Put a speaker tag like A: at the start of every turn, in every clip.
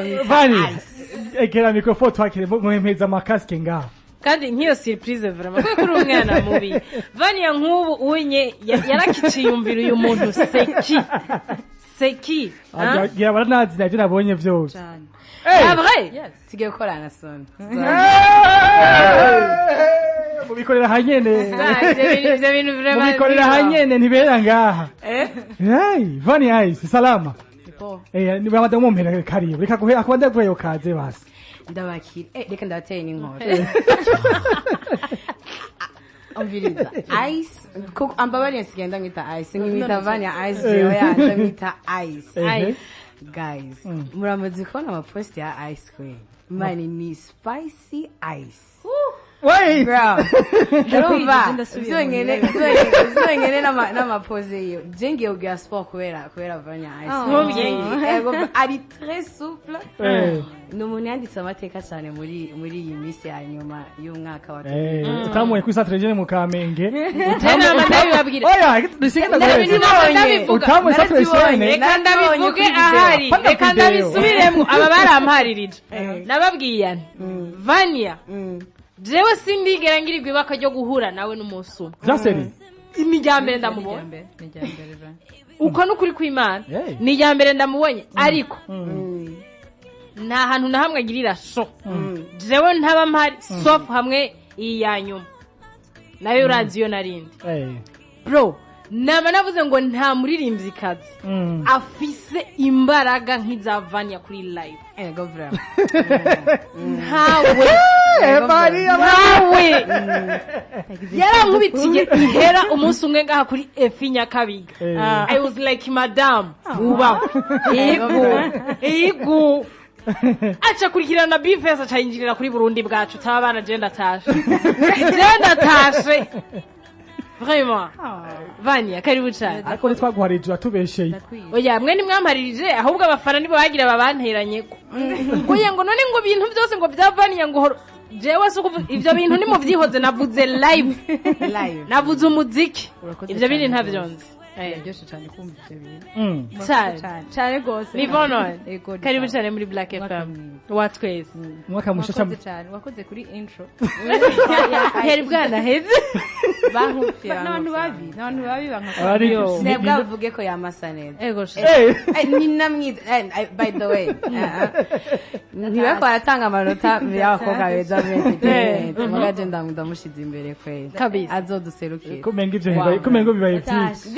A: Bamwita
B: Vani,
A: Ice.
B: Egera microphone twakire mwemeza amakasike ngaho.
C: Kandi nk'iyo surprise, vraiment, kuko uri umwana mubi, Vania. Nk'ubu unye yarakiciyumvira uyu muntu seki seki.
B: Gira baranazi navyo nabonye vyose.
D: Cyane.
C: C'est vrai.
A: Tugiye gukorana sona.
B: Mubikorera hanyene.
C: Ivyo bintu vraiment
B: Mubikorera hanyene, ntibera ngaha. Hey, Vani Ice, salama.
A: Bo.
B: Ni bamada mumpera karibu. Reka guhe akubanda guhe kaze basi.
A: Ndabakira, reka ndabateye n'inkoro. Umviriza, Ice, kuko ambabariye nsigaye ndamwita Ice, nkimwita Vania Ice, jewe yanje ndamwita Ice. Guys, muramaze kubona amapost ya Ice Queen? Man, ni spicy ice.
B: Wait.
A: Bro, urumva
D: Ndasubiye
A: vyonyene n'amapoze yiwe, je ngiye kugira sport kubera Vania Ice.
C: Nk'ubwenge.
A: Ego, ari très souple. Ni umuntu yanditse amateka cyane muri iyi minsi ya nyuma y'umwaka wa
B: Utamubonye kuri centre jeune mu Kamenge.
C: Nama ndabibabwira.
B: Oya, dusigenda guheza.
C: Ndabivuga.
B: Utamubonye centre jeune.
C: Reka ndabivuge ahari.
B: Panda
C: Reka
B: video.
C: ndabisubiremo, aba baramparirije, nababwiye nti Vania, jewe sindigera ngirirwa ibaka ryo guhura nawe n'umunsi umwe.
B: Jaseri.
C: Ni irya mbere ndamubonye.
D: Ni irya mbere bra.
C: Uko n'ukuri kw'Imana.
B: Hey.
C: Ni irya mbere ndamubonye, ariko nta hantu na hamwe agirira so jewe ntaba mpari, sauf hamwe iyi ya nyuma nayo urazi iyo narindi. Bro, naba navuze ngo nta muririmbyikazi afise imbaraga nk'iza Vania kuri live.
A: Ego, vraiment.
C: Ntawe.
B: Maria.
C: Ntawe. Yarankubitiye ihera umunsi umwe ngaha kuri efi Nyakabiga. I was like, "Madam, ubaho." Ego, ego, aca kurikirana bifesi, aca yinjirira kuri Burundi bwacu tabana. Je ndatashe, je ndatashe vraiment. Vania, karibu cyane.
B: Ariko ntitwaguharije, uratubesheye.
C: Oya, mwe nimwamparirije, ahubwo abafana nibo bagira babanteranye ko ngo ye ngo none ngo ibintu byose ngo bya Vania ngo jewe si ukuvuga ivyo bintu nimuvyihoze. Navuze live.
A: Live.
C: Navuze umuziki.
D: Urakoze
C: Ivyo bindi
D: cyane
C: ntavyo
D: rwose.
C: nzi.
D: Biraryoshe cyane kumva ibyo bintu.
C: Cyane.
D: Cyane cyane rwose.
C: Ni Vonon.
D: Ego, ni
C: Karibu
D: sawa.
C: cyane muri Black
D: Umwaka
C: FM
D: mwiza.
C: wa twese.
B: Umwaka mushasha.
D: Wakoze cyane, wakoze kuri intro.
C: Heri bwanaheze.
A: Bankupfira.
D: N'abantu babi, n'abantu babi bankakora.
A: Sinebwa bavuge ko yamasa neza.
C: Ego sha.
A: Ni namwiza. By the way, ntibako baratanga amanota y'abakobwa beza muri entertainment, muga je ndamushize imbere kweli.
C: Kabisa.
A: Azoduserukira.
B: Kumenga ivyo bibaye, kumenga bibaye byinshi.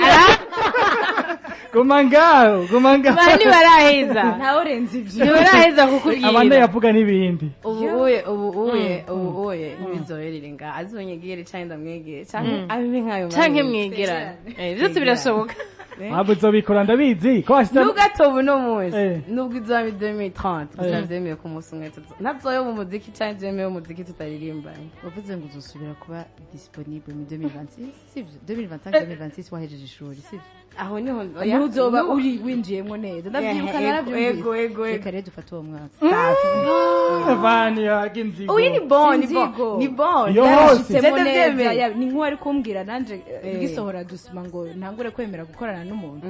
B: Guma ngaho, guma ngaho.
C: Ba ntibaraheza.
D: Ntawurenze ibyo.
C: Ntibaraheza kukubwira.
B: Abandi yavuga n'ibindi.
A: Ubu uye ntibizoherere nga azonyegere canke ndamwegere canke abe nkayo.
C: Canke mwegerane. Byose birashoboka.
B: Ntabwo uzobikora, ndabizi ko washize.
A: Nubwo atoba uno munsi, nubwo izoba 2030, gusa vyemeye ku munsi umwe ntazoyoba umuziki canke vyemewe umuziki tutaririmbanye.
D: Wavuze ngo uzosubira kuba disponible mu 2026, sivyo? 2025, 2026 wahejeje ishuri, sivyo?
A: Aho niho.
D: Niho uzoba uri winjiyemo neza, ndavyibuka. Naravyumvise.
A: Ego, ego, ego.
D: Reka rero dufate uwo mwaka.
B: Vania inzigo.
A: Uyu ni bon, ni bon.
D: Inzigo.
A: Ni bon.
B: Yo hose.
D: Yarashitsemo
A: Je
D: neza.
A: ndavyemeye.
D: Ni nk'uwari kumbwira nanje ngisohora dusuma ngo ntangure kwemera gukorana n'umuntu,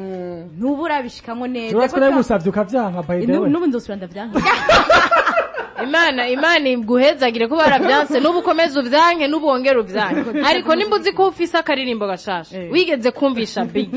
D: ntubu urabishikamo neza.
B: Tuba twaramusavye ukavyanka, by the way.
D: N'ubu nzosubira ndavyanka.
C: Imana iguhezagire ko barabyanse, n'ubu ukomeze uvyanke, n'ubu wongere uvyanke, ariko nimba uzi ko ufise akaririmbo gashasha wigeze kumvisha Big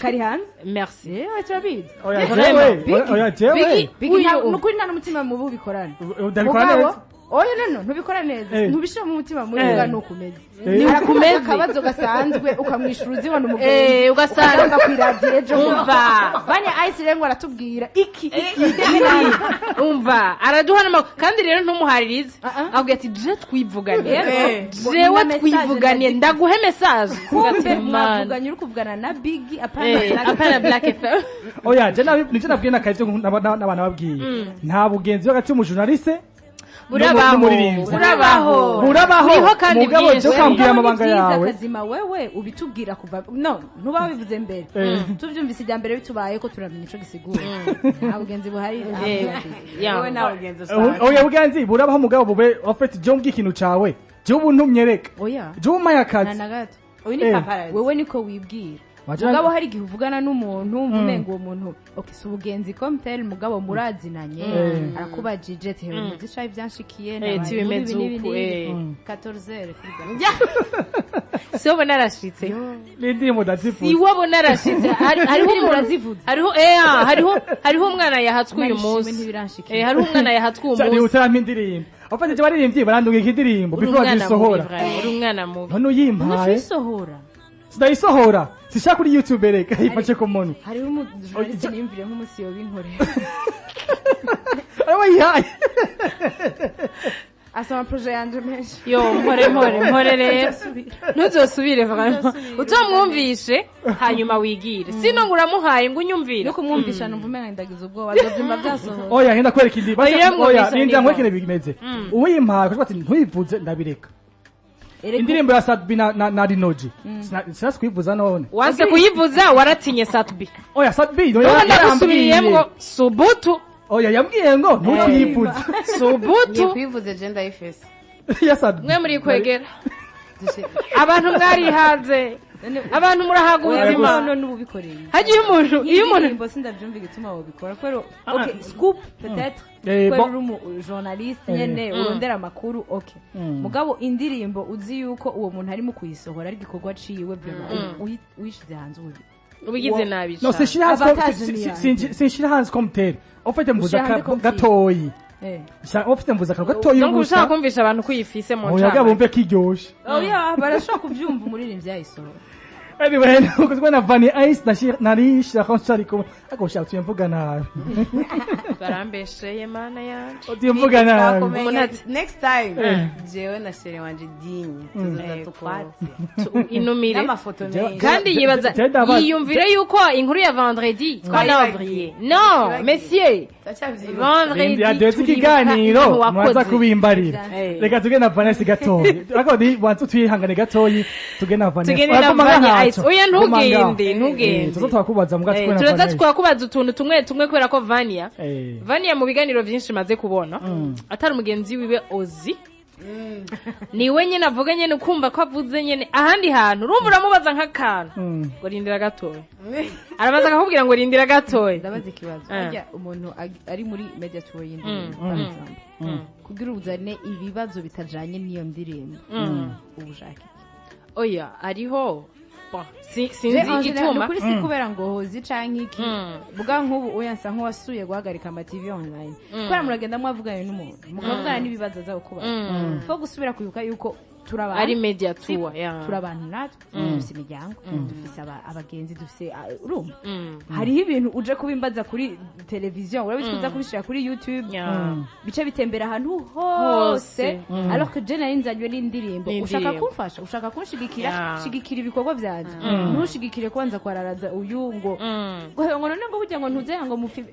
D: Kari hanze.
C: Merci.
D: Yewe, turabizi.
B: Oya jewe, oya jewe.
C: Biggie.
D: Big
C: Uyu-
D: nukuri nta n'umutima mubi ubikorana.
B: Udabikora
D: Mugabo,
B: neza.
D: Oya, no, ntubikora neza. Ntubishira mu mutima mubi, uga nuko umeze.
B: Ni
C: uko umeze.
D: Akabazo gasanzwe ukamwishura uzibona umugenzi.
C: Ugasanga
D: Ugasanga kw'iradiyo ejo.
C: Umva.
D: Vania Ice rero ngo aratubwira iki iki iki.
C: Umva, araduha n'amakuru kandi rero ntumuharirize.
D: Ah, ah.
C: Avuga ati je twivuganiye, jewe
D: Na message
C: twivuganiye, ndaguhe message.
D: Kumbe
C: Mana.
D: mwavuganye uri kuvugana na Big, apana Black.
C: Apana Black FM.
B: Oya, je nabi nivyo nabwiye nakavyo n'abantu babwiye. Nta bugenzi hagati y'umujournaliste
C: Burabaho.
B: n'umuririmbyi.
C: Burabaho.
B: Burabaho.
C: Buriho kandi
B: Mugabo
C: bwinshi.
B: je ukambwira amabanga
D: Ni byiza
B: yawe.
D: Kazima wewe ubitubwira kuva no ntuba wabivuze mbere, tuvyumvise ijya mbere bitubaye ko turamenya ico gisigura. Nta bugenzi buhari.
A: Wowe nawe ugenzi usanga.
B: Oya, bugenzi burabaho, mugabo bube en fait je mbwiye ikintu cawe. Je ubu ntumyereka.
D: Oya.
B: Je umpaye
D: Nta
B: akazi.
D: na gato.
A: Uyu ni paparazzi.
D: Wewe niko wibwira. Mugabo hari igihe uvugana n'umuntu wumva umenga uwo muntu, okay, si ubugenzi comme tel, mugabo murazinanye, arakubajije ati: "Hewe, muzi ibyanshikiye, nabaye
C: Ati bimeze
D: muri ibi
C: uku,
D: n'ibi n'ibi." 14 kuri
C: Si wowe narashitse.
B: N'indirimbo ndazivuze.
C: Si wowe narashitse. Hariho
D: Indirimbo
C: umuntu
D: urazivuze.
C: Hariho hariho umwana yahatswe uyu
D: Imana ishimwe,
C: munsi.
D: ntibiranshikira.
C: Hariho umwana yahatswe uyu
B: Cyane
C: munsi.
B: utarampa indirimbo, abafatanyije baririmbyi barandungika indirimbo
C: Uri
B: before
C: umwana mubi
B: bazisohora.
C: Vraiment, uri umwana mubi.
B: None uyimpaye
D: Ntuyisohora.
B: Sinayisohora, sishaka kuri YouTube, reka yifashe ku munwa.
D: Hariho umujournaliste niyumvire nk'umunsi yobinkorera.
B: Aba yihaye.
D: Asoma projet yanje menshi.
C: Yo, mpore mpore mpore rero, ntuzosubire vraiment, utomwumvishe hanyuma wigire, sino ngo uramuhaye ngo unyumvire.
D: No kumwumvisha numva umenga ndagize ubwoba, azovyumva vyasohotse.
B: Oya, ngenda kwereka indi.
C: Oya,
B: Oya,
C: mwumvisha
B: ninda
C: indirimbo.
B: nkwereke bimeze. Uyimpaye kuko ati ntuyivuze, ndabireka. Indirimbo ya Sadbi na Rinoji sinasi kuyivuza none.
C: Wanse kuyivuza, waratinye Satbi.
B: Oya, Sadbi no.
C: Nubu ndagusubiriyemwo, subutu.
B: Oya, yambwiye ngo ntuyivuze.
A: Ngiye
C: Subutu.
A: kuyivuze, je ndayifise.
B: Ya Sadbi.
C: Mwe muri kwegera abantu, mwarihaze abantu, murahaga ubuzima.
D: None ubu bikoreye
C: Hagiye umuntu, iyo umuntu
D: indirimbo, sindavyumva igituma wobikora, kubera, okay, scoop peut-être,
B: Eh,
D: kubera
B: bon.
D: uri umu journaliste nyene urondera amakuru, okay, mugabo indirimbo uzi yuko uwo muntu arimo kuyisohora, ari igikorwa ciwe, vraiment uyishize hanze ubu
C: ubigize nabi
B: No,
C: cane.
B: sinshira hanze
D: Avantage ni yanje.
B: Sinshira hanze comme tel, en fait mvuza
D: Ushira hanze comme tel.
B: gatoyi. En fait mvuza akantu gatoyi
C: Donc
B: gusa.
C: ushaka kumvisha abantu ko uyifise mu
B: Oya,
C: ncamake.
B: bumve ko iryoshe.
D: Oya, barashobora kuvyumva umuririmbyi yayisohora.
B: Anyway, nuko twe na Vani Ice na Shir nari Shira Shari ko ako shaka tuye mvuga nabi.
C: Barambesheye, mana yanje.
B: Utuye mvuga nabi.
C: Umuntu ati-
A: Next time jewe na chéri wanje Dinye tuzoza tukwatse
C: Inumire.
A: n'amafoto menshi.
C: Kandi yibaza yiyumvire yuko inkuru ya vendredi twanababwiye, non monsieur.
A: Turacavyibuka.
C: Vendredi
B: Yaduze
C: turibuka
B: ikiganiro
C: ibintu
B: mwaza
C: wakoze.
B: kubimbarira. Reka tugende na Vanessa gatoyi. Ariko ni wanze twihangane gatoyi, tugende na Vanessa.
C: Tugende na
B: Oya, guma
C: Vania
B: ngaha
C: Ice.
B: haco.
C: Oya,
B: Guma ngaha.
C: ntugende, ntugende.
B: Tuza twakubaza mbwa twe na
C: Turaza
B: Vanessa.
C: twakubaza utuntu tumwe tumwe, kubera ko Vania Vania mu biganiro vyinshi maze kubona atari umugenzi wiwe Ozi, niwe nyene avuga nyene, ukumva ko avuze nyene ahandi hantu. Urumva uramubaza nk'akantu ngo rindira gatoya, arabaza akakubwira ngo rindira gatoya.
D: Ndabaza ikibazo.
C: Eh.
D: Harya umuntu ari muri media tour y'indirimbo, par exemple, kugira uzane ibibazo bitajanye n'iyo ndirimbo, uba ushaka iki?
C: Oya, ariho. Bon,
D: Je,
C: sinzi
D: en général,
C: igituma.
D: nukuri si kubera ngo hozi canke iki, buga nk'ubu oya, nsa nk'uwasuye guhagarika ama TV online, kubera muragenda mwavuganye n'umuntu, mukavugana n'ibibazo aza kukubaza, fo gusubira kwibuka yuko turi
C: Ari
D: abantu.
C: media tour ya.
D: Turi abantu natwe, dufise imiryango, dufise abagenzi, dufise urumva hariho ibintu uje kubimbaza kuri televiziyo, urabizi ko uza kubishira kuri YouTube, bice bitembera ahantu hose,
C: Hose.
D: alors que je nari nzanywe n'indirimbo.
C: N'indirimbo.
D: Ushaka kumfasha, ushaka kunshigikira, shigikira ibikorwa vyanje, ntushigikire kubanza kwararaza uyu ngo ngo none ngo burya ngo ntuze ngo mufi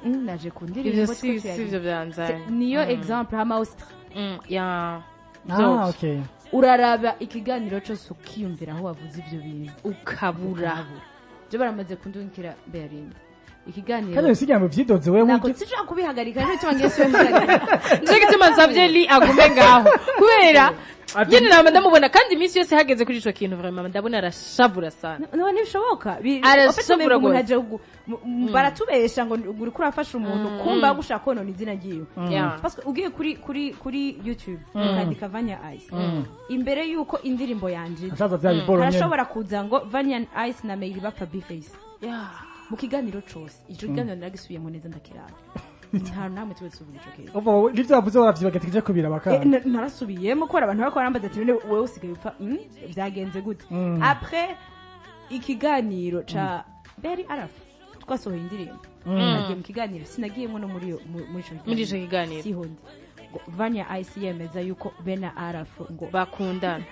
D: naje ku ndirimbo.
C: Ivyo
D: Two
C: si
D: tuyagira.
C: Si ivyo byanzanye.
D: Niyo exemple hama Austra
C: Ya.
B: Ah,
C: Vyose.
B: okay.
D: Uraraba ikiganiro cose ukiyumvira aho wavuze ivyo bintu,
C: Ukabura.
D: Je baramaze kundungikira Berlin ikiganiro.
B: Kandi usigaye mu vyidoze wewe.
D: Ntabwo
B: Burya.
D: sinshobora kubihagarika, nico gituma ngiye subiye kubihagarika.
C: Nico gituma nsavye li agume ngaho, kubera nyene nama ndamubona, kandi iminsi yose hageze kuri ico kintu, vraiment ndabona arashavura sana.
D: No, ntibishoboka.
C: Arashavura
D: En fait, umenga umuntu
C: rwose.
D: aje baratubesha ngo uriko urafasha umuntu, kumva gushaka konona izina ryiwe. Parce que ugiye kuri YouTube ukandika Vanya Ice imbere yuko indirimbo yanje iza,
B: Ashaza vya biboro nyene.
D: harashobora kuza ngo Vanya Ice na Meili bapfa Bface mu kiganiro cose. Ico kiganiro naragisubiyemo neza, ndakiraba, nta namwe tube tuvuga ico kintu.
B: Umva wowe, nivyo wavuze waravyibaga tije kubira bakana.
D: Narasubiyemo kubera abantu bariko barambaza ati: "None wewe usigaye upfa vyagenze gute?" Après ikiganiro ca Beri Araf twasohoye indirimbo, nagiye mu kiganiro, sinagiyemo no muri muri ico
C: Muri ico kiganiro.
D: Siho ndi ngo Vanya Ice yemeza yuko Bena Araf ngo
C: bakundana.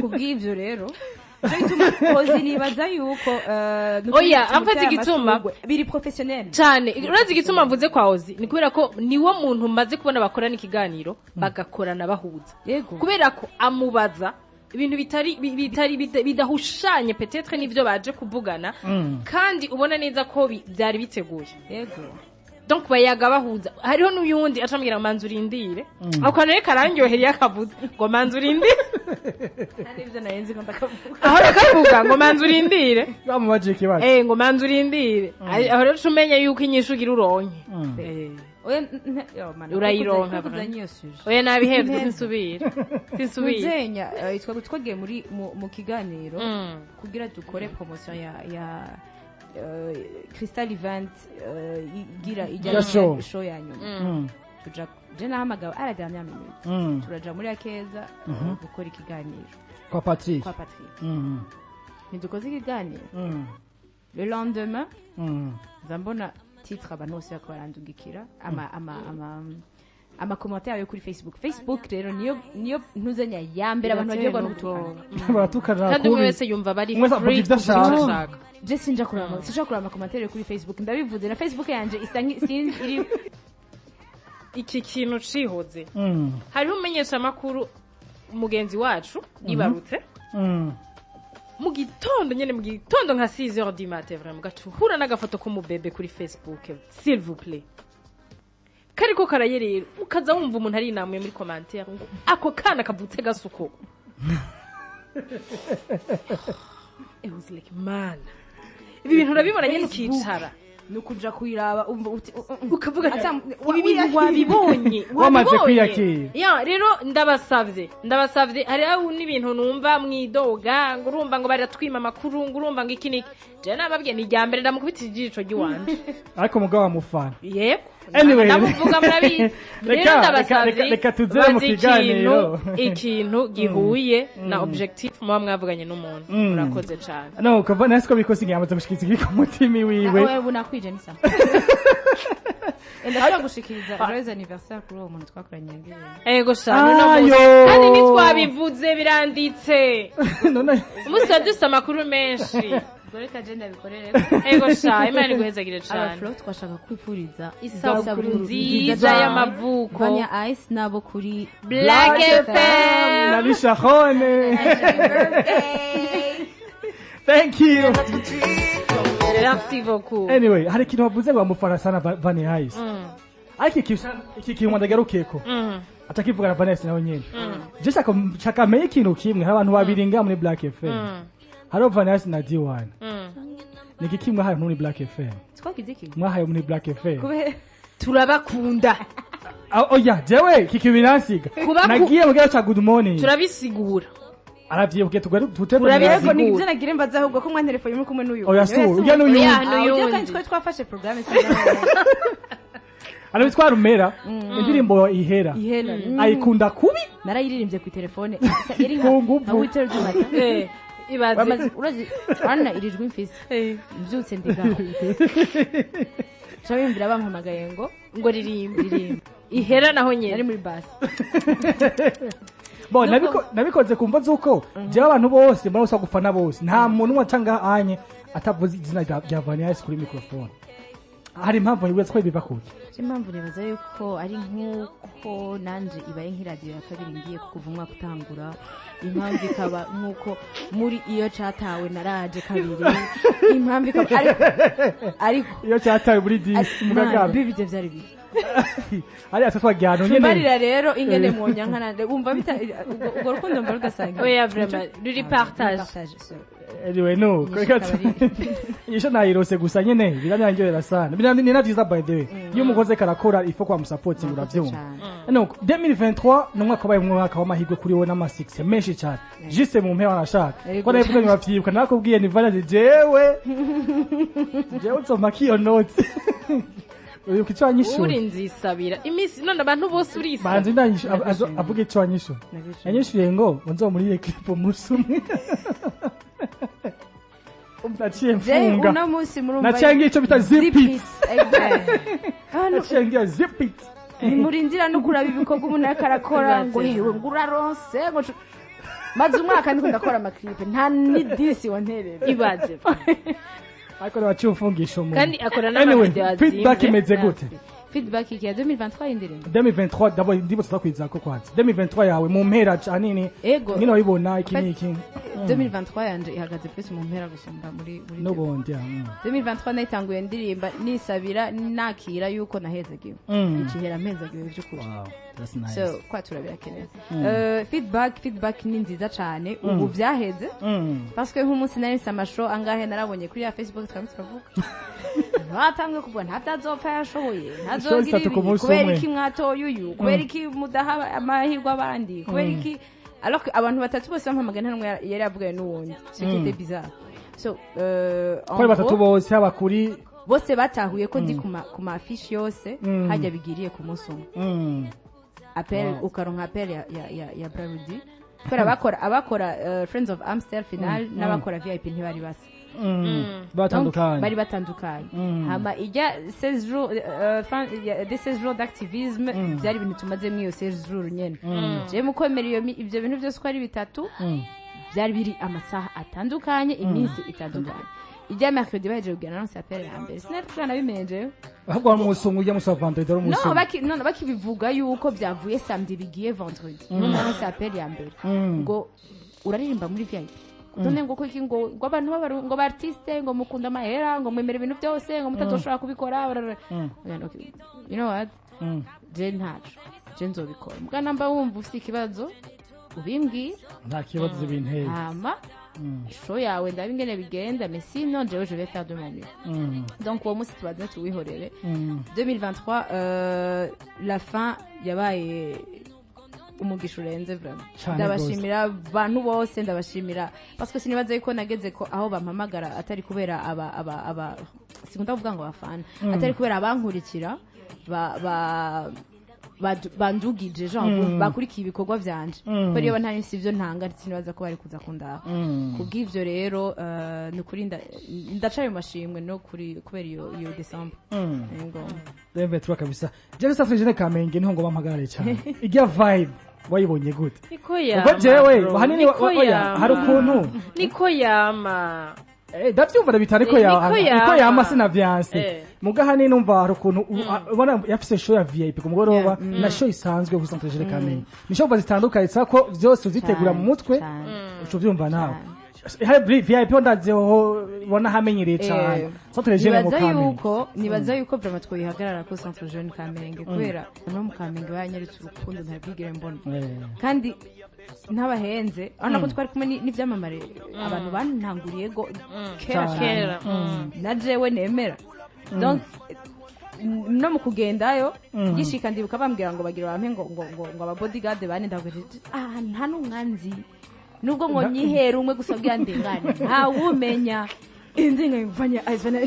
D: Kubw'ivyo rero, nico gituma Ozi nibaza yuko nukuri
C: Oya,
D: tumutera
C: amfata igituma.
D: amashurwe. Biri professionnel.
C: Cane. Urazi igituma mvuze kwa Ozi? Ni kubera ko niwo muntu maze kubona bakorana ikiganiro, bagakorana bahuza. Kubera ko amubaza ibintu bitari bitari bidahushanye peut-être n'ivyo baje kuvugana, kandi ubona neza ko byari biteguye. Donc bayaga bahuza. Hariho n'uyundi acambwira ngo manza urindire, ako kantu rero karandyohera iyo akavuze ngo manza urindire.
D: Nibyo nari nzi ko ndakavuga.
C: Aho rekavuga ngo manza urindire.
B: Bamubaje ikibazo.
C: Ngo manza urindire. Aho rero umenye yuko inyishu ugira uronke.
D: Oya, yo, mana,
C: Urayironka,
D: kuko uzanye iyo sujet.
C: Oya, nabihevye, sinsubira, sinsubira.
D: Tuzenya twagiye muri mu kiganiro kugira dukore promotion ya Crystal Event, igira ijya
B: Ya show.
D: Show ya nyuma. Tuja, je nahamagawe à la dernière minute. Turaja muri Akeza gukora ikiganiro.
B: Kwa Patrick.
D: Kwa Patrick. Ntidukoze ikiganiro, le lendemain nza mbona titre, abantu bose bariko barandungikira ama commentaire yo kuri Facebook. Facebook rero niyo ntuzenya ya mbere abantu bagiye no gutukana.
B: Baratukana
C: Kandi umwe
B: kubi.
C: wese yumva bari
B: Umwe wese avuga
C: free
B: ivyo
C: kuvuga
B: ashaka.
C: icyo ashaka.
D: Je sinja kuraba, sinshobora kuraba ama commentaire yo kuri Facebook, ndabivuze. Na Facebook yanje isa sinzi iri.
C: Iki kintu cihoze, hariho umumenyeshamakuru mugenzi wacu yibarutse mu gitondo nyene, mu gitondo nka 6 heures du matin, vraiment gaca uhura n'agafoto k'umubebe kuri Facebook, s'il vous plaît, kariko karayerera, ukaza wumva umuntu ari inamuye muri commentaire ngo ako kana kavutse gasuko. It was like, man, ibi bintu urabibona nyene ukicara
D: Ni ukuja kuyiraba umva uti
C: ukavuga ati
D: Ata-
C: ibi bintu wabibonye?
B: Wamaze
C: Wabibonye?
B: kwiyakira.
C: Ya, rero ndabasavye, hariho n'ibintu numva mwidoga ngo urumva ngo baratwima amakuru, ngo urumva ngo iki niki. Jewe nababwiye, ni irya mbere ndamukubita ijisho ry'iwanje.
B: Ariko mugabo wamufana.
C: Yego.
B: Anyway.
C: Ndamuvuga murabizi. Rero ndabasavye,
B: reka tuzere mu
C: bazi
B: kiganiro.
C: ikintu gihuye na objectif muba mwavuganye n'umuntu. Murakoze cane.
B: No kuva nasi ko bikoze yamaze gushikiriza ikiri ku mutima wiwe.
D: Wewe unakwije ni sawa. Ndashobora gushikiriza joyeux anniversaire kuri uwo muntu twakoranye indirimbo.
C: Ego shano, uno munsi
B: Ayo.
C: kandi ntitwabivuze, biranditse.
B: None
C: Umunsi wa dufise amakuru menshi.
D: Ubwo reka je ndabikorere.
C: Ego sha, Imana iguhezagire cane.
A: Abafro twashaka kwifuriza
C: Isabukuru nziza y'amavuko.
A: Vania Ice nabo kuri
C: Black FM.
B: Na Lishahone, thank you.
C: Merci beaucoup.
B: Anyway, hari ikintu bavuze ngo bamufana sana Vania Ice, ariko iki kintu ndagarukeko atakivuga na Vanessa nawe nyene. Je shaka menye ikintu kimwe: hari abantu babiri ngaha muri Black FM, hariho Vania Ice na D1. Ni iki mwahaye muri Black FM?
D: Twagize iki?
B: Mwahaye muri Black FM?
D: Kubera
C: Turabakunda.
B: Ah, oya, jewe iki biransiga. Nagiye mu gihe ca Good Morning.
C: Turabisigura.
B: Aravyibuke tugari tute.
C: Turabisigura.
D: Yego, ni ibyo nagira mbaza ahubwo ko mwantelefone muri kumwe n'uyu.
B: Oya, si urya n'uyu.
C: Oya,
D: Ah,
C: n'uyundi.
D: urya kandi twari twafashe programme.
B: Ara bitwara rumera indirimbo ihera.
D: Ihera.
B: Ayikunda kubi.
D: Narayiririmbye ku telefone yari
B: Ku nguvu.
D: nka 8 du matin.
C: Ibaze.
D: Urazi urana iri jwi mfise, mbyutse ndigaho nca wiyumvira bampamagaye ngo
C: ngo ririmba
D: ririmba
C: ihera naho
D: nari
C: nyene.
D: muri basi.
B: Bo nabikoze kumva zuko jewe abantu bose mbona bose gufana bose, nta muntu umwe atanga anye atavuze izina rya Vania Ice kuri microphone. Hari impamvu yibaza ko biva kuki?
A: Impamvu nibaza yuko ari nk'uko nanje ibaye nk'iradiyo ya kabiri ngiye kuva umwaka utangura. Impamvu ikaba nk'uko muri iyo catawe naraje kabiri. Impamvu ikaba ariko
B: Iyo cyatawe muri disi mugagara.
A: bibi ibyo byari bibi.
B: Hariya twe twagiye ahantu nyene.
D: Mbarira rero ingene mwonyanka nande wumva bita ubwo rukundo mba rudasangiye.
C: Oya, vraiment ruri partage.
D: Partage, so.
B: Anyway, no
D: Inyishu
B: reka
D: ikaba
B: inyishu nayirose gusa nyene biranyangerera sana. Ni na vyiza, by the way, iyo umukozi karakora ifo kwa musupport, uravyumva. No 2023 ni umwaka wabaye umwaka w'amahirwe kuri wowe n'ama succès menshi cyane. Juste mu mpera arashaka
D: Yego.
B: ko nabivuga ntibavyibuka. Nakubwiye ni Vania, jewe nsoma kiyo note uyu kico
C: Uri
B: anyishura.
C: nzisabira iminsi none abantu bose urisabira.
B: Banzi ndanyishu avuga ico anyishura. Yanyishuye ngo nzomurire clip umunsi umwe. Naciye
D: Je
B: mfunga.
D: uno munsi murumva
B: Naciye ngiye ico bita zip it.
D: Exact. Hano
B: Naciye ngiye zip it.
D: nimurindira no kuraba ibikorwa umuntu ariko arakora ngo hewe ngo uraronse ngo maze umwaka ndiko ndakora ama clip, nta n'idisi wanterera.
C: Ibaze.
B: Ariko nabaciye umfungisha umuntu.
C: Kandi akora
B: Anyway,
C: n'amavideo
B: feedback
C: azimvye.
B: imeze gute?
D: Feedback iki ya 2023 indirimbo?
B: 2023 d'abord, indirimbo tuzakwizako kwanza. 2023 yawe mu mpera ahanini,
D: Ego.
B: nyine wayibona iki n'iki?
D: 2023 yanje ihagaze plus mu mpera gusumba muri
B: N'ubundi
D: 2023 nayitanguye ndirimba nisabira nakira yuko nahezagiwe, icihera mpezagiwe by'ukuri.
B: Wow, that's nice.
D: So kwatura birakenewe. Feedback ni nziza cyane, ubu byaheze, parce que nk'umunsi nari mfise amashow angahe narabonye kuri ya Facebook twari turavuga, batangiye kuvuga ntatazopfa yashoboye, ntazogira
B: zitatu ku
D: ibi,
B: munsi
D: kubera
B: umwe.
D: iki mwatoye uyu, kubera iki mudaha amahirwe abandi, kubera iki, alors que abantu batatu bose bampamagaye nta n'umwe yari yavuganye n'uwundi, ce qui était bizarre. So en
B: Ko ari batatu
D: gros,
B: bose haba kuri
D: bose batahuye ko ndi ku ma affiche yose, hajya bigiriye ku munsi umwe, appel, ukaronka appel ya Brarudi, kubera abakora Friends of Amstel final n'abakora VIP ntibari basa. Donc,
B: Batandukanye.
D: bari batandukanye. Hama ijya 16 jours, fin des 16 jours d'activisme, byari ibintu tumaze muri iyo 16 jours nyene. Je mu kwemera iyo ivyo bintu byose uko ari bitatu, byari biri amasaha atandukanye, iminsi itandukanye. Ijya mercredi bahejeje kugira annonce appel ya mbere, sinari nabimenye jewe.
B: Ahubwo wari umunsi umwe, ujya musi wa vendredi wari umunsi
D: No,
B: umwe.
D: no, bakibivuga yuko byavuye samedi bigiye vendredi, niho naronse appel ya mbere, ngo uraririmba muri VIP, none ngo kuki ngo abantu ngo ba artiste ngo mukunda amahera, ngo mwemera ibintu byose, ngo mutazoshobora kubikora barara. Oya, okay. You know what, je ntaco, je nzobikora mbwa namba wumva ufite ikibazo ubimbwire.
B: Nta kibazo binteye.
D: Hama show yawe ndabe ingene bigenda, mais sinon jewe je vais faire de mon mieux. Donc uwo munsi tubaze tuwihorere. 2023, la fin yabaye umugisha urenze vraiment.
B: Cane.
D: Ndabashimira abantu bose, ndabashimira parce que sinibaza yuko nageze ko aho bampamagara atari kubera aba sinkunda kuvuga ngo abafana, atari kubera abankurikira ba bandugije genre bakurikiye ibikorwa vyanje, kubera iyo ntari mfise ivyo ntanga sinibaza ko bari kuza kundaba. Kubw'ivyo rero, ni ukuri ndacaye mu mashimwe no kuri kubera iyo December. Yego.
B: Rembe tura kabisa. Jewe Centre Jeunes Kamenge niho ngo bampagarare cyane. Ijya vibe wayibonye gute?
C: Niko yama,
B: Ubwo jewe
C: bro.
B: ahanini
C: Niko
B: oya,
C: yama.
B: hari ukuntu
C: Niko yama.
B: Ndavyumva ndabita ariko ya
C: Niko yama.
B: niko yama sinavyanse. Muga ahanini numva hari ukuntu ubona yafise show ya VIP ku mugoroba na show isanzwe ku Centre Jeunes Kamenge. Ni show zitandukanye, sako ko vyose uzitegura mu mutwe, uca uvyumva nawe. Hari VIP ho ndaziho ubona hamenyereye cyane. Centre Jeunes mu
D: Nibaza
B: Kamenge.
D: yuko vraiment twoyihagarara ko Centre Jeune Kamenge, kubera no mu Kamenge banyeretse urukundo ntabwigere mbona, kandi ntabahenze, urabona ko twari kumwe n'ivyamamare, abantu bantanguriye go kera
B: Cane.
D: cyane,
C: Kera.
D: Na jewe nemera. Donc no mu kugendayo gishika ndibuka bambwira ngo bagira bampe ngo aba bodyguard bane, ndavuga nti, ah, nta n'umwanzi nubwo ngo nyihera umwe gusa kugira ndengane, ntawumenya indi nkayivanya ayivanya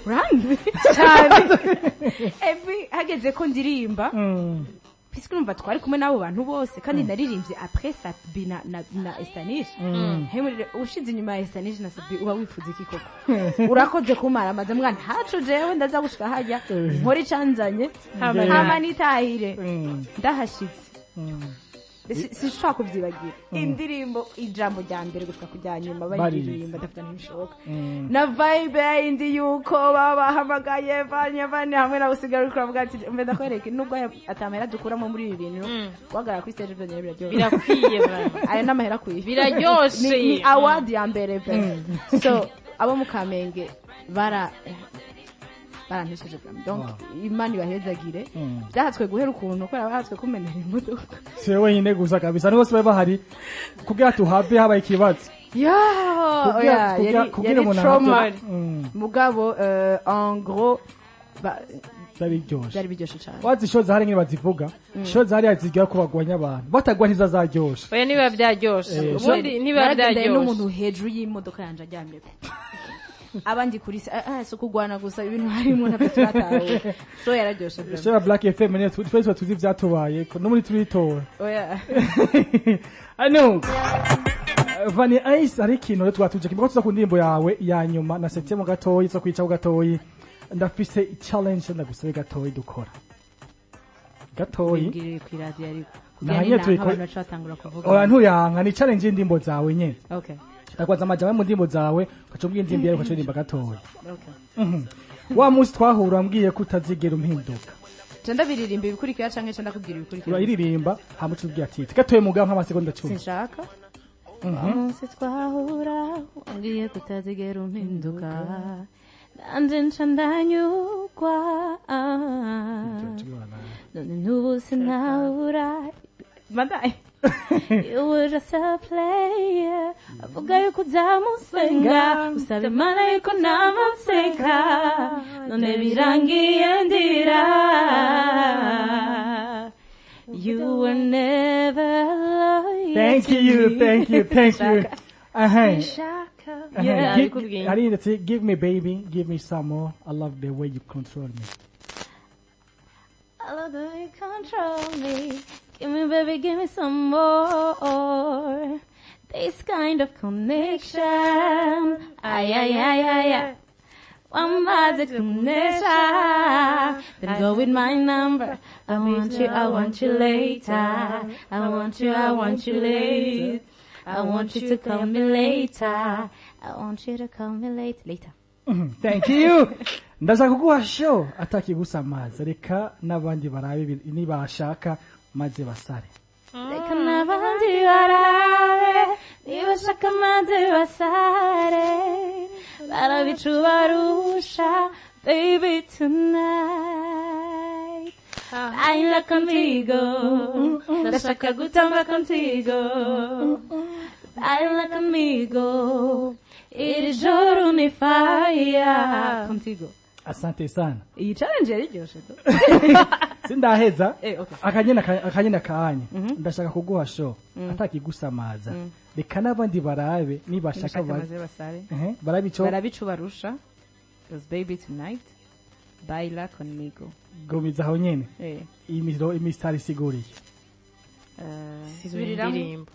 D: uranzi cyane. Epi hageze ko ndirimba, puisque urumva twari kumwe n'abo bantu bose, kandi naririmbye après Sat-B na Estanish. Hemwe ushize inyuma ya Estanish na Sat-B uba wifuza iki koko? Urakoze kumara amaze mwana ntaco, jewe ndaza gushika hajya nkora icanzanye, hama nitahire. Ndahashitse, sinshobora kubyibagira indirimbo, ijambo rya mbere gushika ku rya nyuma bayiririmba, ndavuga ntibishoboka, na vibe yindi yuko baba bahamagaye vanya vanya hamwe nawe usigara uriko uravuga ati mbe ndakwereke, nubwo aya atamahera dukuramo muri ibi bintu, guhagarara kuri stage byonyine biraryoshye.
C: Birakwiye vraiment.
D: Ayo n'amahera akwiye.
C: Biraryoshe.
D: Ni award ya mbere pe. So abo mu Kamenge barantesheje vraiment. Donc Imana ibahezagire. Byahatswe guhera ukuntu kubera bahatswe kumenera imodoka.
B: Si wowe wenyine gusa kabisa, ni bose bari bahari kugira tuhave habaye ikibazo.
D: Ya, oya,
B: Kugira
D: yari
B: umuntu
D: trauma.
B: ahave.
D: Mugabo en gros
B: Byari biryoshe.
D: Byari biryoshe cyane.
B: Wazi show zahari nyine bazivuga, show zahari zigira ko bagwanya abantu, batagwa ntizazaryoshe.
C: Oya, niba byaryoshe ubundi ntibiba
D: Naragendanye
C: byaryoshe.
D: n'umuntu hejuru y'imodoka yanje aryamye, abandi kuri se ah, si ukugwana gusa, ibintu harimo ntabwo turatawe, so yararyoshe vraiment.
B: Show ya Black FM nyine twese tuzi ivyatubaye no muri turitora.
D: Oya.
B: Ano Vani Ice, hari ikintu rero twatuje kimwe tuza ku ndirimbo yawe ya nyuma na septième gatoyi, tuza kwicaho gatoyi. Ndafise challenge ndagusabe gatoyi, dukora gatoyi.
D: Mbwirire ku iradiyo ariko
B: Nahanye
D: kugira ni
B: tuyikore.
D: abantu baca batangura kuvuga.
B: Oya, ntuyanka, ni challenge y'indirimbo zawe nyene.
D: Okay.
B: Ndakwaza amajambo mu ndirimbo zawe, ugaca umbwira indirimbo yawe, ugaca uririmba gatoya.
D: Okay.
B: Wa munsi twahura wambwiye ko utazigera umpinduka.
D: Nca ndabiririmba ibikurikira canke nca ndakubwira ibikurikira?
B: Urayiririmba hama uca ubwira ati gatoye mugabo nk'amasegonda 10.
D: Sinshaka.
E: Umunsi twahura wambwiye kutazigera umpinduka, nanje nca ndanyurwa. None n'ubu sinabura.
D: Bandaye.
E: You were just a player. Avuga yuko uzamusenga, usaba Imana yuko namuseka, none birangiye ndira. You were never loyal
B: Thank
E: to
B: you.
E: me.
B: Thank you, thank you. Aha. Aha.
E: Yeah, abikubwiye.
B: Hari ndetse "Give me, baby, give me some more. I love the way you control me."
E: I love the way you control me. Give me, baby, give me some more. This kind of connection. Ay, ay, ay, ay, ay. One magic connection. Then go with my number. I want you, I want you later. I want you, I want you late. I want you to call me later. I want you to call me late. Later.
B: Thank you. Ndashaka kuguha show atakigusamaza, reka n'abandi barabe nibashaka maze basare.
E: Reka n'abandi barabe, nibashaka maze basare, barabicu barusha. Baby, tonight baila contigo, ndashaka gutamba contigo, baila conmigo, iri joro ni fire
D: Contigo.
B: Asante sana.
D: Iyi challenge yari iryoshe do.
B: Sindaheza.
D: Eh, okay.
B: Akanyena kanya, ndashaka kuguha show atakigusamaza, reka n'abandi barabe nibashaka
D: nibashaka maze basare.
B: Ehe, barabe ico
D: Barabicu barusha. Because baby, tonight baila conmigo.
B: Gumiza aho nyene.
D: Eh.
B: Imiro imisitari isiguriye.
D: Subiriramo.
C: Indirimbo.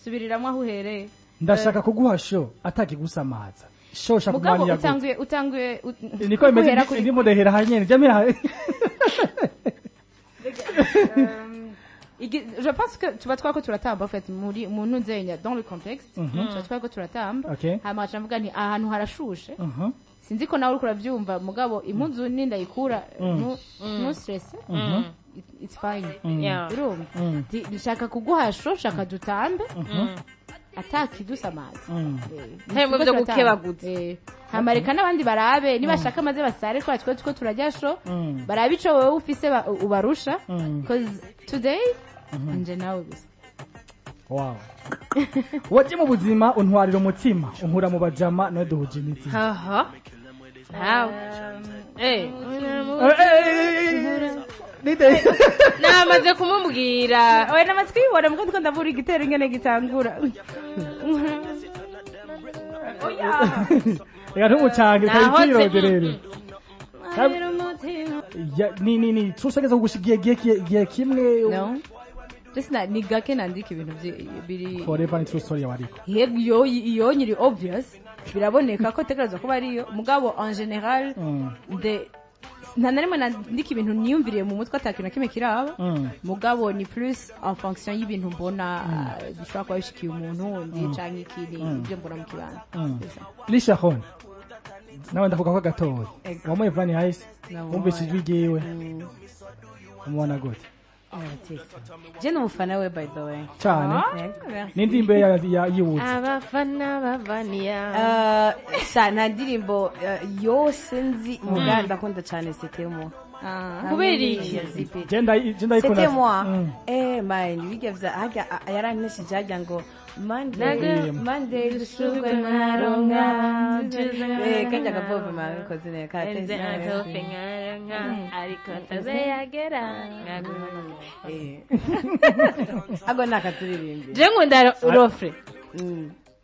D: Subiriramo aho uhereye.
B: Ndashaka kuguha show atakigusamaza, show shaka
D: Mugabo
B: kumwanya gute?
D: utanguye
B: Niko bimeze.
D: guhera kuri
B: Ndimo ndahera hanyene jamira.
D: Je pense que tuba twako turatamba, en fait, muri mu nzenya, dans le contexte tuba twako turatamba. Hama nca mvuga nti ahantu harashushe. Sinzi ko nawe uriko uravyumva, mugabo impuzu ni ndayikura, no stress. It's fine. Urumva? Nshaka kuguha show, shaka dutambe atakidusamaza.
C: Nta bimwe vyo gukebaguza.
D: Hama reka n'abandi barabe nibashaka maze basare, kwa twe two turarya show. Barabe ico wowe ufise ubarusha. 'Cause today nje nawe gusa.
B: Wow, waje mu buzima untwarira umutima, unkura mu bajama, none duhuje imitima.
C: Aha nawe eh.
B: Nide.
C: Namaze kumubwira.
D: Oya, namaze kuyibona, muko ndiko ndabura igitero ingene gitangura. Oya.
B: Reka ntumucange.
C: Naho
B: kayikironderere.
E: Ntwarira umutima.
B: Ni tushageza kugusha igihe kimwe.
D: No. Just na ni gake nandika ibintu biri
B: Forever ni true story yawe ariko.
D: Yego, iyo nyiri obvious, biraboneka ko tekereza kuba ariyo, mugabo en général de nta na rimwe nandika ibintu niyumviriye mu mutwe atakintu na kimwe kiraba. Mugabo ni plus en fonction y'ibintu mbona, bishobora kuba bishikiye umuntu wundi canke ikindi, ibyo mbona mu kibanza.
B: Lisha Hon, nawe ndavuga ko gatoya
A: Ego.
B: wamuye Vani Ice.
A: Namuhaye.
B: Wumvise ijwi ryiwe, umubona gute?
A: Je ni umufana we, by the way.
B: Cyane, n'indirimbo ye yiwutse.
C: Abafana bavaniya.
A: Sha, nta ndirimbo yose nzi, muga ndakunda cyane "C'était moi".
C: Kubera iki?
B: Je ndayikunda.
A: "C'était moi". Eh man, bijya vya hajya yarantesheje hajya ngo Monday.
B: Naga-
A: Monday dushurwe naronka. Eh, kajya gapova man, bikoze neza karatese.
C: Ariko ntazeyagera.
A: Eh, ago nakaturirimbi.
C: Je nkunda refrain.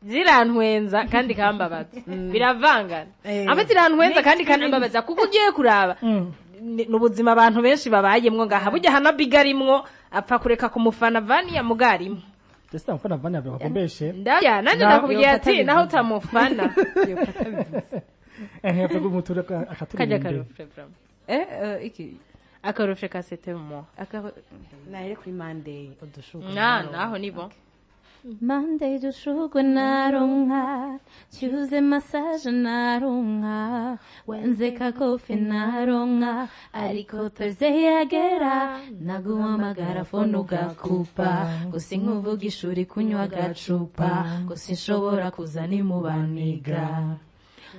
C: Zirantwenza kandi kambabaza, biravangana.
A: Eh.
C: Ambe zirantwenza kandi kanambabaza, kuko ugiye kuraba ni ubuzima abantu benshi babayemwo ngaha. Burya hanabiga arimwo apfa kureka kumufana Vaniya mugarimo.
B: Jesi ndamufana Vani yawe bakombeshe.
C: Ndaya nanjye ndakubwiye ati naho utamufana.
B: Ehe, apfa kumutura
C: kajya
B: akaturirimba.
C: Aka refrain vraiment.
D: Eh, iki?
C: Aka refrain ka "C'était moi".
A: Nahere kuri "Monday udushurwe".
C: Na naho ni bon.
E: Monday dushurwe naronka, Tuesday massage naronka. Wenzeka kofi naronka ariko Thursday yagera naguhamagara phone ugakupa ngo sinkuvuga ishuri kunywa agacupa ngo sinshobora kuza nimubaniga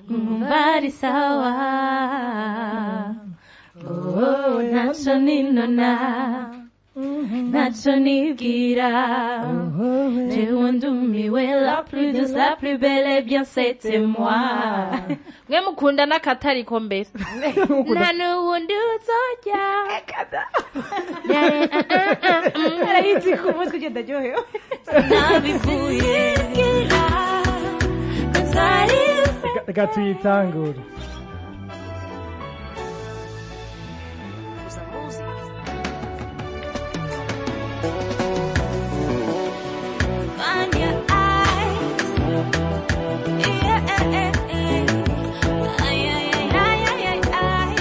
E: nkumva ari sawa. Oh, ntaco ninona, ntaco nibwira. Jewe ndumiwe, la plus douce, la plus belle, eh bien c'était moi.
C: Mwe mukunda n'akatariko mbere nta n'uwundi uzojya.
D: Arayizi ku mutwe ugenda aryohewe.
E: Nabivuye.
B: Reka tuyitangure.
E: Find your eyes. Yeah. Ay, ay, ay, ay, ay, ay.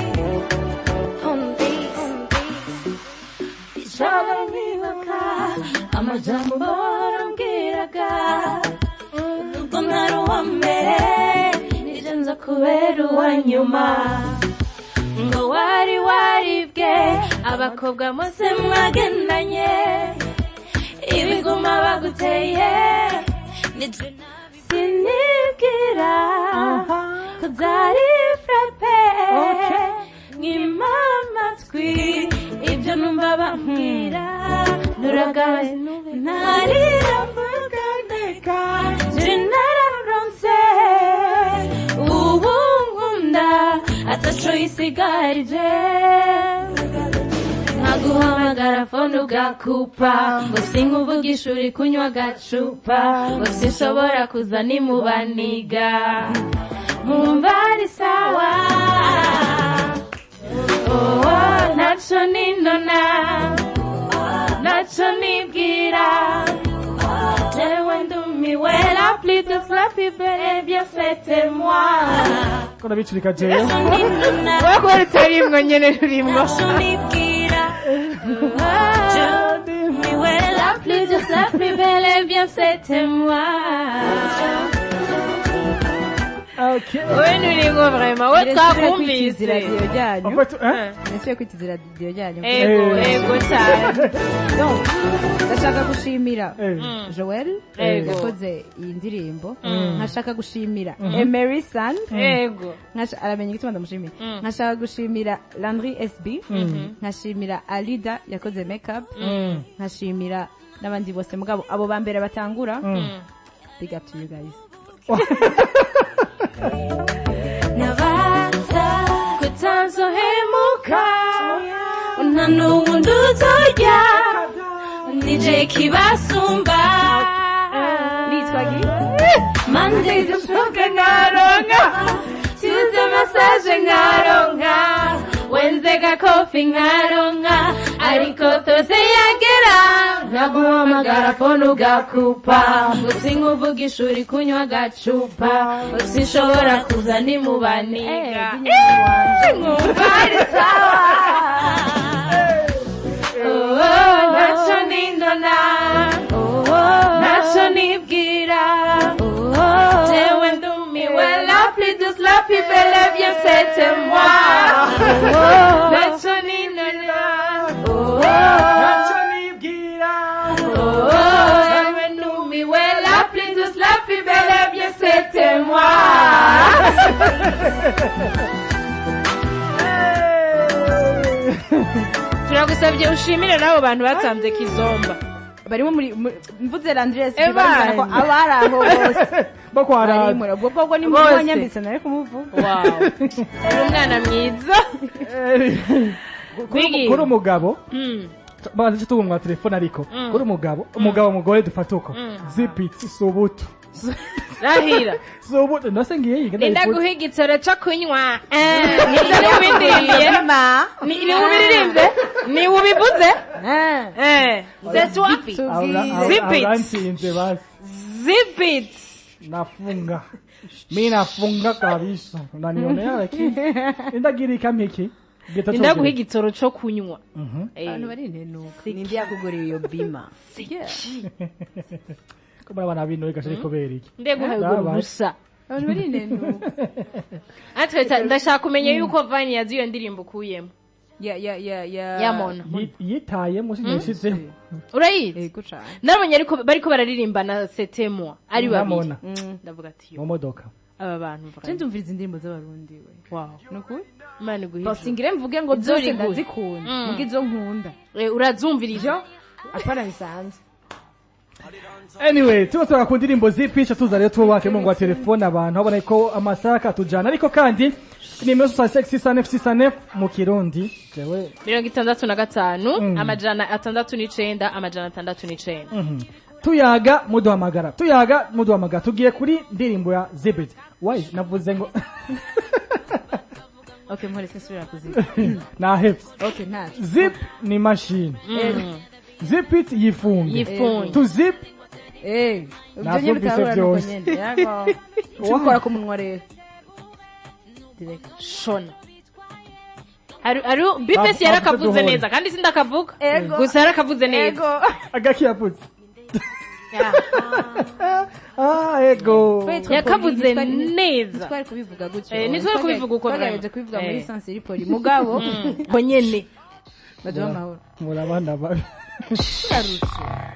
E: On this. Ijoro nibuka amajambo warambwiraga ubwo ntari uwa mbere nije nza kubera uwa nyuma ngo wari waribwe abakobwa mose mwagendanye ibiguma baguteye nije sinibwira ko byari frappe nkima amatwi ibyo numva bambwira nuragawe ntarira mvuganeka je nararonse ubu nkunda ataco yisigarije nkaguhamagara phone ugakupa ngo sinkuvugisha uri kunywa agacupa ngo sinshobora kuza nimubaniga nkumva ari sawa. Oh, ntaco ninona, ntaco nibwira. Jewe ndumiwe, la plus douce, la plus belle, eh bien c'était moi.
B: Ko ndabicurika jewe.
E: Ntaco ninona,
A: wowe kubera utarimwo nyene rurimwo.
E: ntaco nibwira. Ndumiwe, la plus douce, la plus belle, eh bien c'était moi.
B: Okay.
C: Wowe nturimwo vraiment, wowe twakumvise.
D: Iradiyo ryanyu.
B: En fait, hein?
D: Nasubiye kwitiza iradiyo ryanyu.
C: Ego, ego cyane.
D: Donc, ndashaka gushimira Joel
C: Ego.
D: yakoze iyi ndirimbo, nkashaka gushimira Emery San. Aramenya igituma ndamushimira. Nkashaka gushimira Landry SB, nkashimira Alida yakoze makeup, nkashimira n'abandi bose mugabo abo ba mbere batangura. Big up to you guys.
E: Nabaza kutazohemuka nta n'uwundi uzojya nije kibasumba.
D: Nitwa Gi.
E: Monday dushoke nkaronka, Tuesday massage nkaronka, Wednesday ga coffee nkaronka ariko Thursday yagera nkaguhamagara phone ugakupa ngo sinkuvugisha uri kunywa agacupa ngo sinshobora kuza nimubaniga nkumva ari sawa. Oh, ntaco ninona, ntaco nibwira. Jewe ndumiwe, la plus douce, la plus belle, eh bien c'était moi. Ntaco ninona.
B: Ntaco nibwira.
E: Jewe ndumiwe, la plus douce, la plus belle, eh bien c'était moi.
C: Turagusabye ushimire n'abo bantu batambye kizomba.
D: Barimo muri mvuze Landry SB
C: Evan.
D: barimo ko abari aho bose.
B: Bakwara.
D: Barimo ubwo bwo ni muri
C: Bose.
D: wanyambitse nari kumuvuga.
C: Wow, uri umwana mwiza. Biggie.
B: Kuri umugabo bazi tugumwa telefone ariko kuri umugabo umugabo mugore dufata uko zip it subutu.
C: Rahira.
B: Subutu ndase ngiye yiga.
C: Nindaguha igitsoro co kunywa. Ni ubindiriye.
D: Ma.
C: Ni ubiririmbye, ni ubivuze. C'est toi. Zip it.
B: Uransinze basi.
C: Zip it.
B: Nafunga mi nafunga kabisa unanionea lakini indagirika miki.
C: Nindaguha igitsoro co kunywa.
D: Abantu bari intenuka ninde yakuguriye iyo bima?
B: Ko murabana bino reka shari kubera iki?
C: Ndeguha
B: Ndabaye.
C: uruhusa.
D: Abantu barinenuka.
C: Atwe ndashaka kumenya yuko Vani yazi iyo ndirimbo ukuyemo.
D: Ya ya ya ya.
C: Ya Mona.
B: Yitayemo sinishizemo.
C: Urayizi?
D: Yego cane.
C: Nabonye ariko bariko bararirimba na Setemwa ari
B: Na
C: babiri.
B: Mona.
C: Ndavuga ati
B: Mu
C: yo
B: modoka.
C: aba bantu
D: Je
C: vraiment.
D: ndumviriza indirimbo z'abarundi we.
C: Wow.
D: Nukuri?
C: Imana iguhe.
D: Basingire mvuge ngo
C: Izo
D: zose
C: riguye.
D: ndazikunda. Muga izo nkunda.
C: Urazumvirije.
D: Apana bisanzwe.
B: Anyway, tuba turakunda indirimbo zipisha tuza rero tubake mu wa telefone abantu babona ko amasaha akatujana, ariko kandi nimero 66 69 mu Kirundi jewe
C: 65 609 609.
B: Tuyaga muduhamagara, tuyaga muduhamagara, tugiye kuri ndirimbo ya Zibit. Why navuze ngo
D: Okay, mpore sinsubira kuziba.
B: nahevye.
D: Okay, ntaco.
B: Zip ni machine. Zip it, yifunge.
C: Yifunge.
B: To zip.
D: Eh, ibyo
B: Navyumvise
D: nyine bitahura nuko
B: vyose.
D: nyene. Yego. Ucukora ku munwa rero. Direct.
C: Shona. Hari hari Bifesi yarakavuze
B: duhore.
C: neza kandi sindakavuga.
D: Ego.
C: Gusa yarakavuze neza.
D: Ego.
B: Agakiyaputse. Ah, ego.
C: Yakavuze neza.
D: Twari kubivuga gutyo.
C: Ntitwari kubivuga uko
D: twagerageje
C: vraiment.
D: kubivuga muri
C: Eh.
D: sens iri poli. Mugabo
C: Ko nyene.
D: baduha amahoro.
B: Muri abana babi.
D: Turarushe.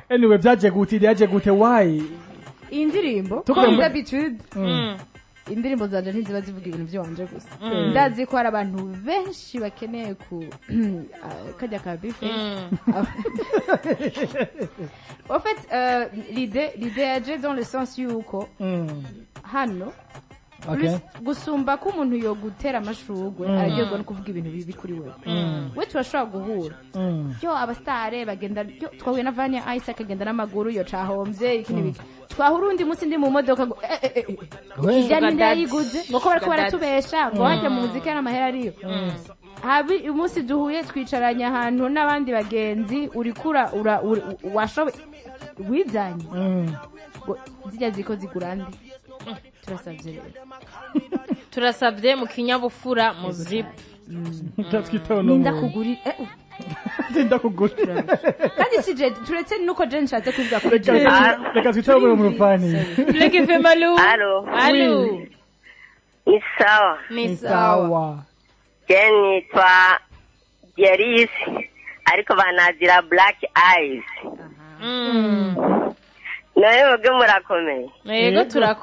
B: Anyway, byaje gute, byaje gute, why?
D: Iyi ndirimbo
B: Tukuye
D: comme d'habitude,
C: Mm.
D: indirimbo zanje ntiziba zivuga ibintu by'iwanje gusa. Ndazi ko hari abantu benshi bakeneye ku kajya ka bife. En fait, l'idée yaje dans le sens yuko hano plus gusumba ko umuntu yogutera amashurwe araryoherwa no kuvuga ibintu bibi kuri wewe. We turashobora guhura, yo abasitare bagenda, yo twahuye na Vania Ice akagenda n'amaguru, yo cahombye iki n'ibiki. Twahura undi munsi ndi mu modoka ngo eh eh eh
B: We.
D: ijya ninde
C: Sugar daddy.
D: yayiguze, ngo ko bariko
C: Sugar daddy.
D: baratubesha ngo hajya mu muziki n'amahera ariyo. Habi umunsi duhuye twicaranye ahantu n'abandi bagenzi, urikura ura washobe wizanye ngo zijya ziko zigura nde. Turasabye rero.
C: Turasabye mu kinyabupfura mu zip.
B: Twitaho no
D: Ninda
B: mu
D: kuguri
B: Ndakugurira.
D: Kandi si je turetse nuko je nshatse kuvuga kuri je.
B: Reka twitaho muri murufani.
C: Black FM, allo.
F: Allo.
C: Allo.
F: Ni sawa.
C: Ni sawa.
B: Sawa.
F: Je nitwa Jeris ariko banazira Black Eyes. Nawe mubwe murakomeye.
C: Yego, turakora.